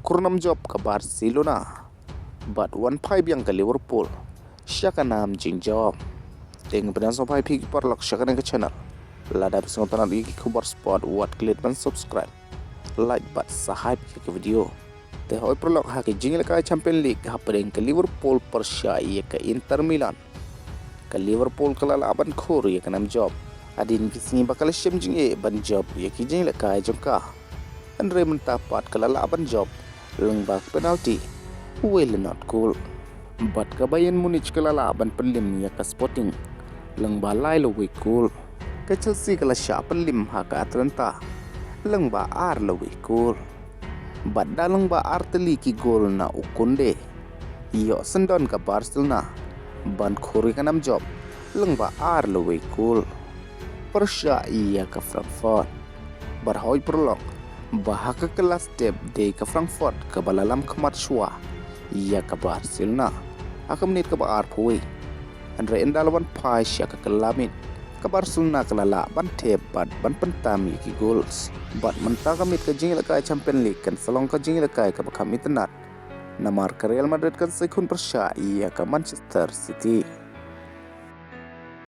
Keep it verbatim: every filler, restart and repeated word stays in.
khur nam jop ka Barcelona bad wan phai biang ka Liverpool sha ka nam jingjop. Te nga pdiang sngewbha ïa phi ki paralok sha kane ka channel. Lada phi sngewtynnat ïa ki khubor sport, wat klet ban subscribe, like bad share ïa ka video. Te hoi paralok, ha ka jingïalehkai Champions League hapdeng ka Liverpool pyrshah ïa ka Inter Milan, ka Liverpool ka la lah ban khur ïa ka nam jop hadien ki sngi ba ka la shem jingeh ban jop ïa ki jingïalehkai jong ka. Hynrei mynta pat ka la lah ban jop lyngba ka penalty, wei la nod kol. Bad ka Bayern Munich ka la lah ban pynlem ïa ka Sporting lyngba lai la wei kol. Ka Chelsea ka la shah pynlem ha ka Atalanta lyngba ar la wei kol. Bad da lyngba ar tylli ki gol na u Kounde, ïoh syndon ka Barcelona ban khur ïa ka nam jop lyngba ar la wei kol pyrshah ïa ka Frankfurt. Bad hoi paralok, ba ha ka kylla step dei ka Frankfurt kaba la lam khmat shuwa ïa ka Barcelona ha ka minit kaba arphew wei. Hynrei ynda la wan phai sha ka kylla miet, ka Barcelona ka la lah ban thep bad ban pyntam ïa ki gols. Bad mynta ka miet ka jingïalehkai Champions League kan sa long ka jingïalehkai kaba kham itynnad, namar ka Real Madrid kan sa ïakhun pyrshah ïa ka Manchester City.